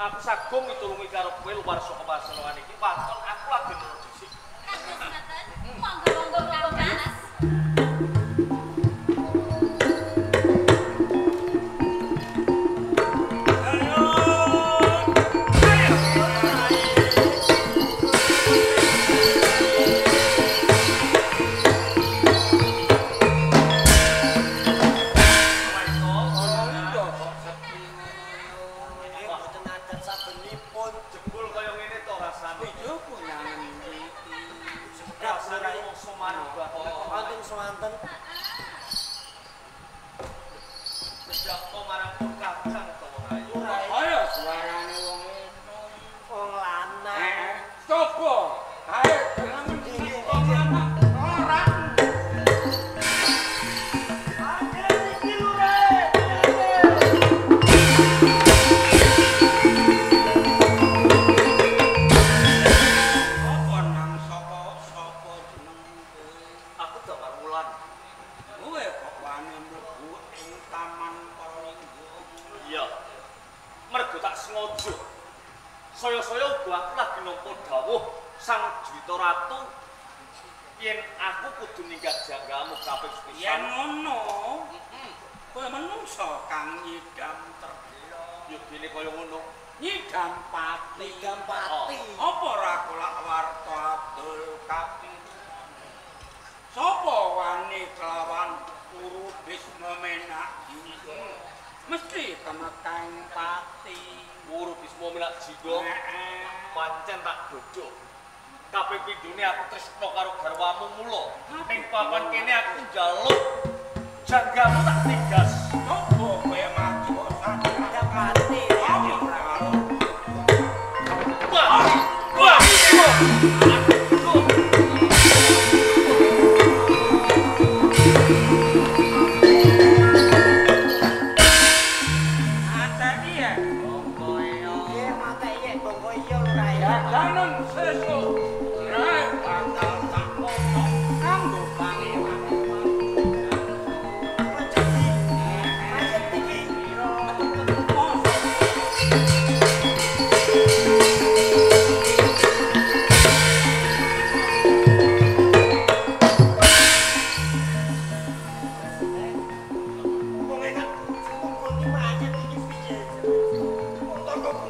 Aku sagung mitulungi karo kowe luar saka paselongan iki waton aku lagi nurut dhisik. Kados ngoten, monggo-monggo Kang Mas.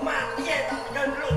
Mati ya, tak tinggal dulu.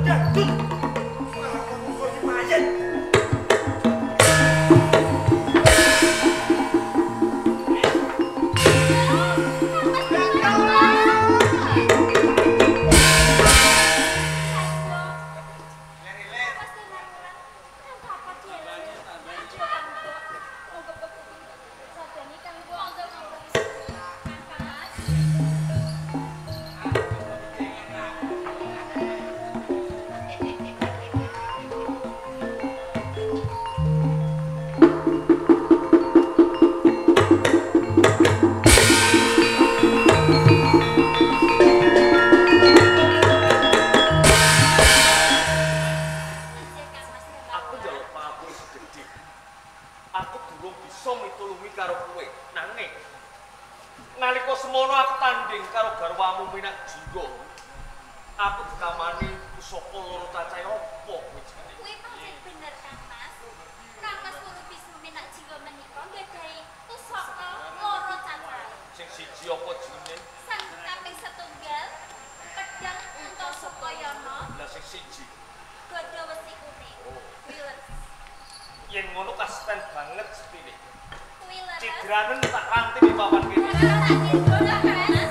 karo kowe. Nanging nalika semono aku tanding karo garwamu Minak Jingga. Aku ditamani pusaka loro cacahe apa kuwi jenenge? Kuwi pancen bener Kang Mas. Kang Mas Guru Bisma Minak Jingga menika nggadahi pusaka loro cacahe. Sing siji apa jenenge? Sang kaping setunggal pedang Antasukayana. Lah sing siji Gada wesi kuning. Oh. Kuwi leres. Yen ngono kasten banget sepine. Kuwi leres. Cidranen tak ranti di papan kene. Tak cidra Mas.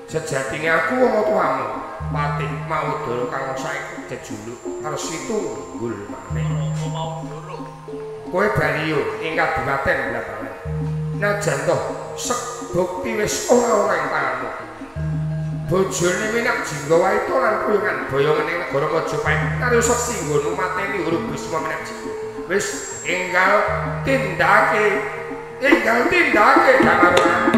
Sejatine aku wong tuamu, Patih Maudara kang saiki jejuluk Resi Tunggul Manik. Kowe baliyo ing kabupaten Blambangan. Najan toh sebukti wis ora-ora ing tanganmu. Bojone Minak Jingga wae lan kuyungan boyongan ing negara Majapahit karo seksi nggon mateni Guru Bisma Minak Jingga. Wis enggal tindake, enggal tindake Damarwulan.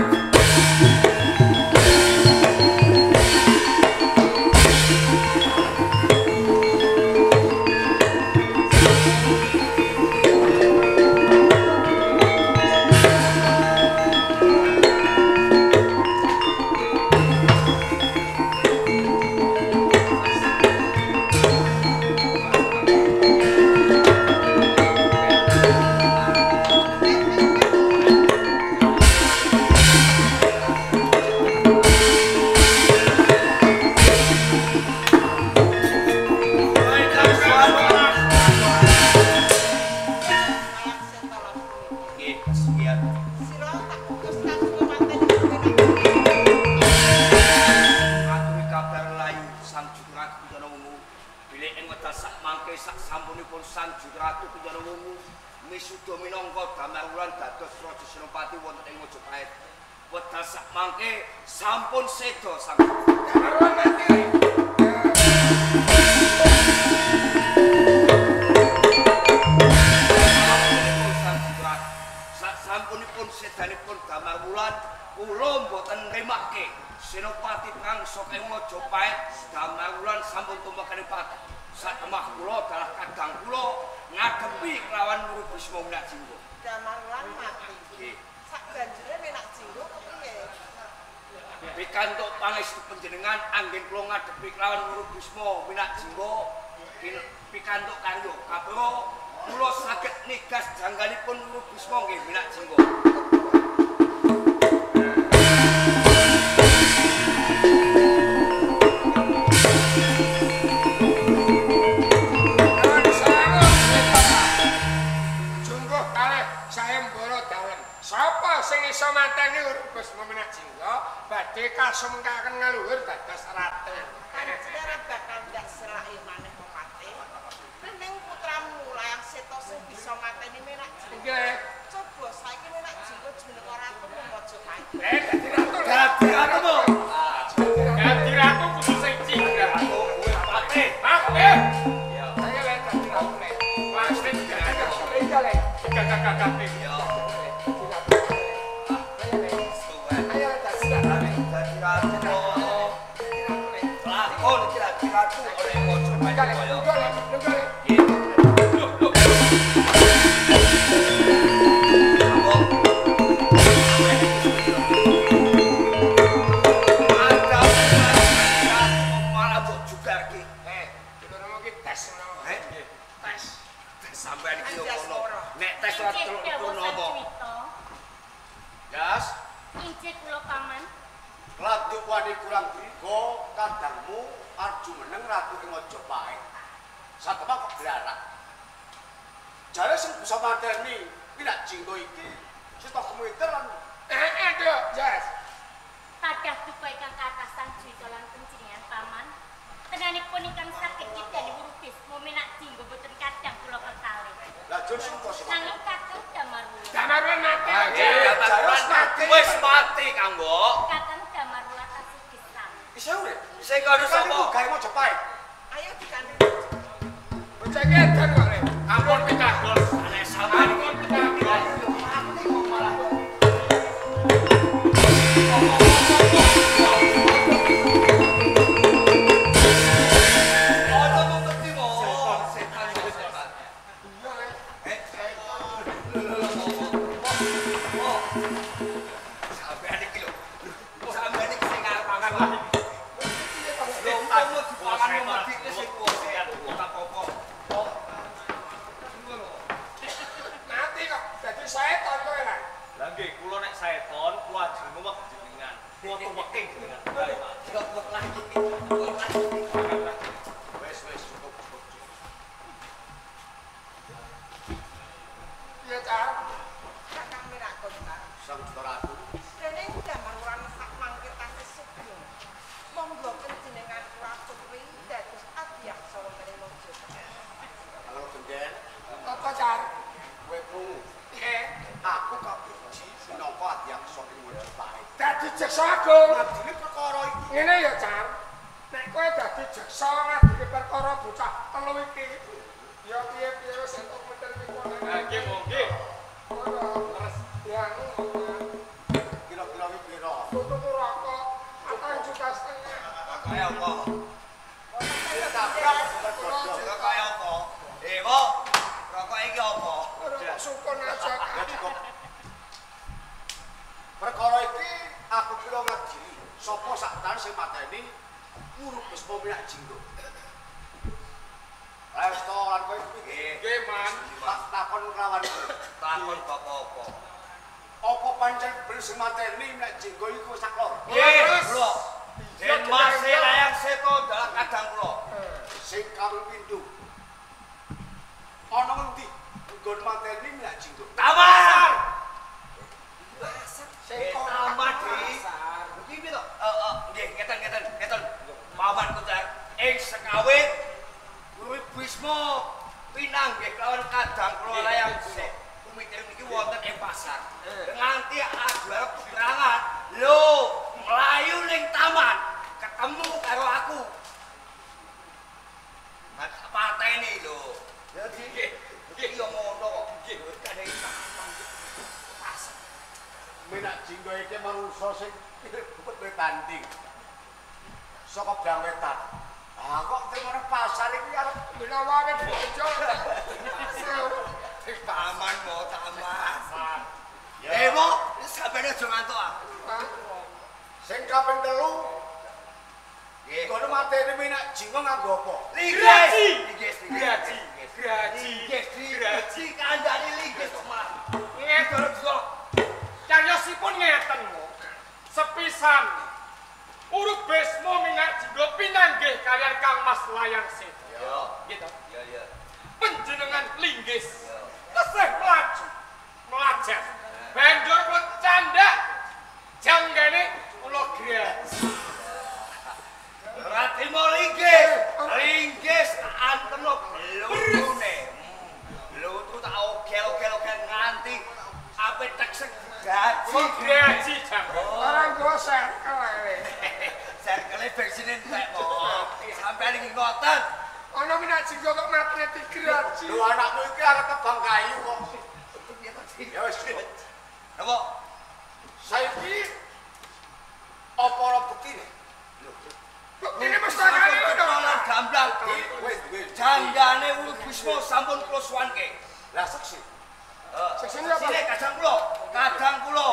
Sampun sedo sang Damarwulan mati. Sasampunipun sedanipun Damarwulan kula mboten nrimake Senopati perang saka Majapahit. Damarwulan sampun tumekaning pati. Satemah kula dalah kadang kula ngadepi kelawan Guru Bisma Minak Jingga. Damarwulan mati. Nggih. Sak banjure Minak Jingga kepiye? Pikantuk pangestu panjenengan anggen kula ngadepi kelawan Guru Bisma Minak Jingga pikantuk karya kapura kula saged nigas janggalipun Guru Bisma nggih Minak Jingga. Jungguh kalih sayembara dalem. Sapa sing iso mateni Guru Bisma Minak Jingga badhe kasumengkaken ngaluhur dados raten. Pancen ora bakal ndak selaki maneh pepate. Ning putramu Layang Seta sing bisa mateni Minak Jingga. Nggih. Coba saiki Minak Jingga jumeneng ratu Majapahit. Dadi ratu. Dadi ratu po. Dadi ratu kudu sing cingkrang. Kuwi patih. Patih. Iya. Saya lek dadi ratu lek. Pasti Iya lek. Kakak-kakak. Iya. Ayo dadi ratu. Dadi ratu. Lakon dadi ratu oleh Majapahit kaya. Injih kula paman. Laduk wani kurang driga kadangmu arep jumeneng ratu ing Majapahit. Satemah kok blarak. Jare sing bisa mateni Minak Jingga iki Sita Kumiter lan heeh, Nduk, Jas. Tadah duka ingkang kathah Sang Juwita lan panjenengan paman. Tenanipun ingkang saged nyedani Guru Bisma Minak Jingga boten kadang kula kekalih. Lah jur sapa sing nanging kakang Damarwulan. Damarwulan mati. Damarwulan mati. Wis mati, Kang Mbok. Kakang Damarwulan tasih gesang. Isih urip. Sing kono sapa? Gawe Majapahit. Ayo dikandani. Bocah iki edan kok, Le. Ampun pitagol. Aneh sampean Ampun pitagol. Mati kok malah. Ana mung wedi mo. Setan setan. Sampeyan iki lho. Sampeyan iki sing arep pangan. Lho, umpama dipangan mati sing kuwi ora apa-apa. jaksa agung. Ngadili perkara iki. Ngene ya, Cang. Nek kowe dadi jaksa ngadili perkara bocah telu iki, ya piye-piye wis entuk meter iki kono. Ha nggih, nggih. Terus ya kira-kira iki piro? Tuku rokok 4,5 juta. Kaya apa? Tabrak bergodhong. Kaya apa? Eh, Mo. Rokok iki apa? Rokok sukun aja. Ya cukup. Perkara iki aku kira ngadili sapa sak tan sing mateni Guru Bisma Minak Jinggo. Ayo to lan kowe nggih. Nggih, Man. Tak takon kelawan kowe. Takon bapak apa? Apa pancen bener sing mateni Minak Jinggo iku sak loro? Nggih, kula. Den Mase Layang Seto dalah kadang kula. Sing kaping pindho. Ana ngendi nggon mateni Minak Jinggo? Taman. Sing taman di. Iki piye to? Heeh, nggih, ngeten ngeten. Paman kucar ing sekawit Guru Bisma pinanggih kelawan kadang kula Layang Seto. Kumitir niki wonten ing pasar. Nganti adu arep peperangan, lho mlayu ning taman ketemu karo aku. Pateni lho. Ya nggih, nggih yo ngono kok. Nggih, kadang taman pasar. Minak Jinggo iki manusa sing bubut kowe tanding. Saka Brang Wetan. Ah kok trimo nang pasar iki arep menawane bojo. Taman mo, taman. Eh, Mo, sampeyan aja ngantuk ah. Sing kaping 3. Nggih. Kono mateni Minak Jinggo nganggo apa? Linggis. Graji. Linggis. Graji. Linggis, kandhane linggis kok malah. Ngeten kok. Cariyosipun ngeten, Mo. Sepisan Guru Bisma Minak Jinggo pinanggih kaliyan Kang Mas Layang Seto. Iya. Gitu. Iya, iya. Panjenengan linggis. Tesih mlaju. Mlajar. Banjur kula candhak janggane kula graji. Ora trimo linggis. Linggis tak antemno blutune. Blutu tak ogel-ogel nganti ape teksek gaji. Kula graji jangkane. Ora nggo serkel ae. Serkele bensine entek mo. Sampeyan iki ngoten. Ana Minak Jinggo kok matine digraji. Lho anakmu iki arep tebang kayu kok. Ya wis. Napa? Saiki apa ora buktine? Buktine mestakane ngono. Lan gamblang. Kowe duwe Janggane Guru Bisma sampun kula suwanke. Lah seksi. Seksine apa? Seksine kadang kula. Kadang kula.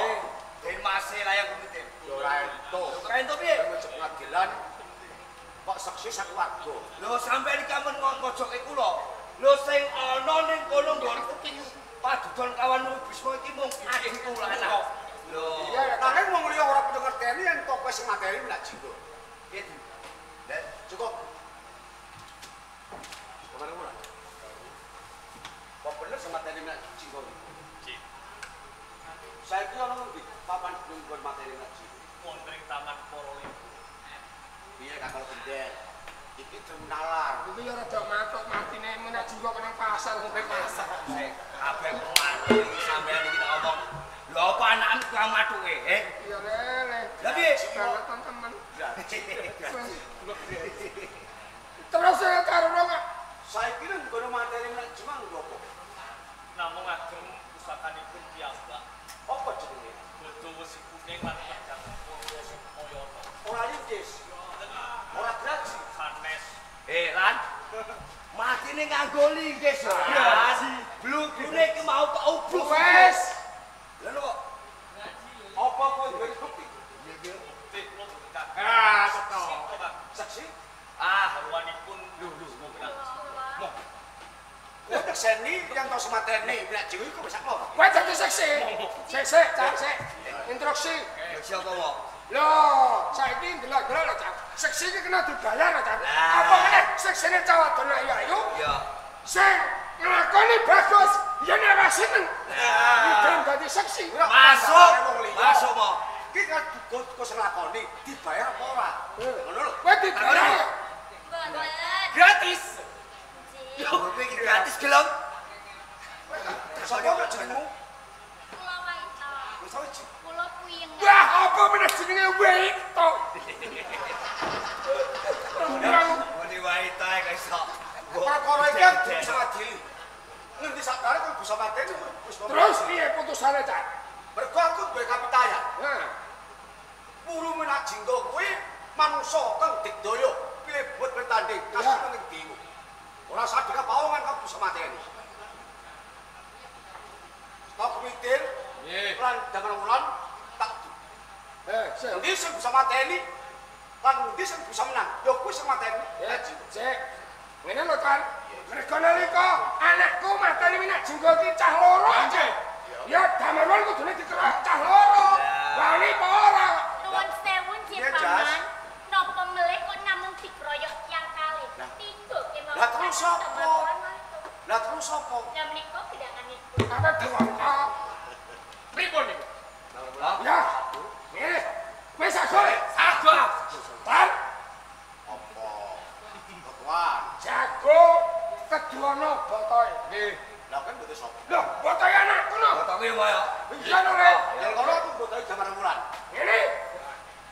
Den Mase Layang Kumitir. Ya ora entuk. Ora entuk piye? Kowe pengadilan kok seksi sak warga. Lho sampeyan iki ampun ngojoke kula. Lho sing ana ning kono nggon padudon kawan Guru Bisma iki mung adikku lanang. Lho, nanging wong liya ora padha ngerteni yen to kowe sing mateni Minak Jinggo. Piye? Lah cukup. Kemana ora? Kok bener sing mateni Minak Jinggo iki? Nggih. Saiki ana ngendi papan nggon mateni Minak Jinggo? Wonten ing Taman Para Lembu. Piye kakal bender? Iki nalar. Iki ya rada matuk matine Minak Jinggo nang pasar sampe pasar. Sik, kabeh mati iki sampeyan iki tak omong. Lho apa anakmu kurang mathuke, eh? Iya lele. Lah piye? Bangetan temen. Terus ya karo rong. Saiki nang nggon mateni Minak Jinggo nggo apa? Namung ageng pusakanipun piyambak. Apa jenenge? Bodho wesi kuning lan pedhang Purwa Sukmayana. Ora linggis. Ora graji. Sanes. Eh, Lan. Matine nganggo linggis lho. Lan. Bludune iki mau tak ubruk. Wes. Lha lho kok. Apa kowe duwe bukti? Bukti kula boten kathah. Ah, betul. Saksi? Ah, Garwanipun lho lho Minak Jinggo. Kowe tekseni yang tau semateni Minak Jinggo iku wis sak loro. Kowe dadi seksi. Sik sik, Cak, sik. Instruksi. siapa kok? Lho, saiki ndelok-ndelok lho, Cak. Seksi iki kena dibayar lho, Cak. Lah. Apa meneh seksine cah wadon ayu-ayu Ya. sing nglakoni bagus ya nek ora seneng. Lah. Dadi seksi. Masuk. Masuk, mo. Iki kan duga sing lakoni dibayar apa ora? Ngono lho. Kowe dibayar ya? Mboten. Gratis. Nggih. Lho, kowe iki gratis gelem. Sapa kok jenengmu? Kula Waita. Wis sawiji. Kula kuyengan. Wah, apa meneh jenenge Waito? Wani Waito kok iso. Perkara iki bisa ngadili. Ngendi sakdare kowe bisa mateni wis. Terus piye putusane, Cak? Mergo aku duwe kapitayan. Heeh. Puru Minak Jingga kuwi manungsa kang digdaya pilebut bertanding kasus ning dewa. Ora sadhika pawongan kang bisa mateni. Tok mitir nggih lan Damar Wulan tak endi sing bisa mateni lan endi sing bisa menang ya kuwi sing mateni. Cek. Ngene lho, Kan. Mergo nalika anakku mateni Minak Jingga iki cah loro. Ya Damar Wulan kudune dikeroyok cah loro. Wani apa ora? Nuwun sewu nggih, Paman. Napa melih kok namung dikeroyok tiyang kalih? Tiga kemawon. Lah terus sapa? Lah terus sapa? Lah menika gedanganipun. Apa dewata? Pripun niku? Ya. Ngene. Wis sago. Sago. Tan. Apa? Ketuan. Jago keduana botoe. Nggih. Lah kan mboten sapa? Lho, botoe anakku lho. Botoke wae. Iya lho, Rek. Yen kono aku botoe Damar Wulan. Ngene.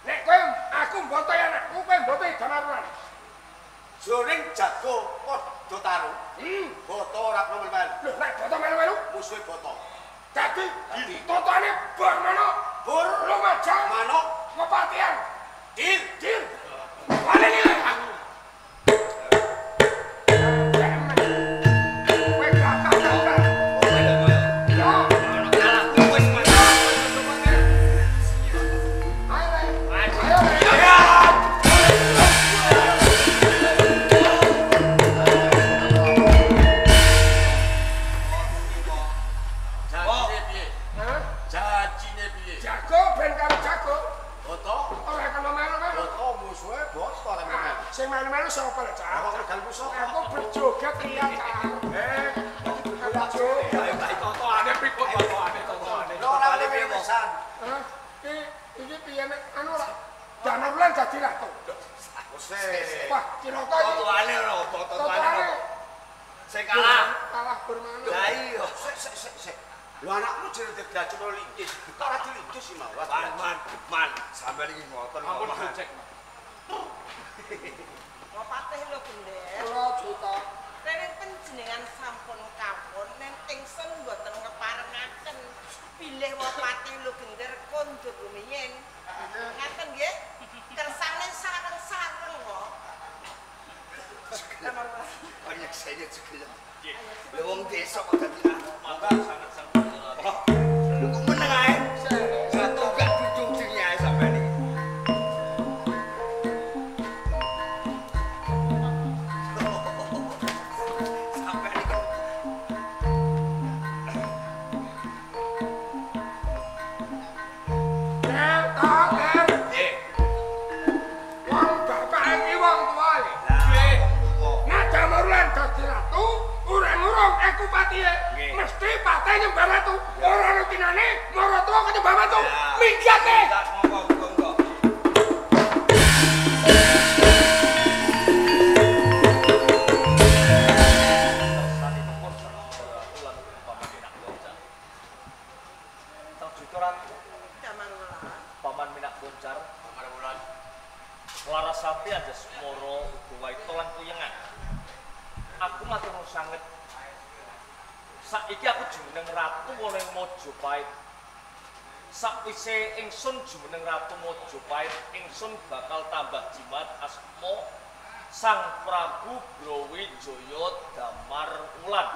Nek kowe aku mbotoe anakku, kowe mbotoe Damar Wulan. Jroning jago padha tarung. Boto ora melu-melu. Lho, nek boto melu-melu musuhe boto. Dadi totone bor manuk, bor Lumajang manuk kepatian. Dil, dil. Waleni aku. Kowe gagah-gagah. Ya, Wis mas. Ayo, Rek. Ayo, Rek. Jajine piye? Hah? Jajine piye? Jago ben karo jago. Boto, Ora kena melu-melu. boto musuhe boto ora melu-melu. Sing melu-melu sapa lho, Cak? Lah kok regal musuh. Aku berjoget liya, Cak. Berjoget. Ayo tak Totone pripun totone totone. Lho ora melu pisan. Hah? Iki piye nek anu ora? Damar Wulan dadi ratu. Wis. Wah, cilaka iki. Totone ora apa totone. Totone Sing kalah. kalah bermana. Lah iya. Sik sik sik sik. Lho anakmu jere digrajono linggis. Kok ora dilinggis sih mau. Man man man sampeyan iki ngoten kok. Ampun Man. gojek. Wapatih lho Gender. Kula juta. Rene panjenengan sampun kawon nen ingsun mboten ngeparengaken bilih wapatih lho Gender kondur rumiyin. Ngaten nggih? Kersane sareng-sareng kok. Banyak saya juga. Lho wong desa kok dadi Monggo sanget sanget. Lho kok meneng ae. Satu gak dujung-ujungnya ae sampeyan iki. Sampeyan iki. Nek tok, Nek. Nggih. Wong bapak iki wong tuwa. Lah wong tuwa. Nek Damar Wulan dadi ratu, urung-urung aku patihe. Nggih. Mesti patih nyembah ratu. Ora ono tinane maratuwa kok nyembah ratu. Ya. Minggat e. Minggat monggo monggo. Kersanipun Sang Wulan Paman Minak Boncar. Sang Juta Ratu Damar Wulan. Paman Minak Boncar Damar Wulan. Larasati Anjasmara uga waita lan kuyengan. Aku matur nuwun sanget. Saiki aku jumeneng ratu ana ing Majapahit. Sakwise ingsun jumeneng ratu Majapahit, ingsun bakal tambah jimat asma Sang Prabu Brawijaya Damar Wulan.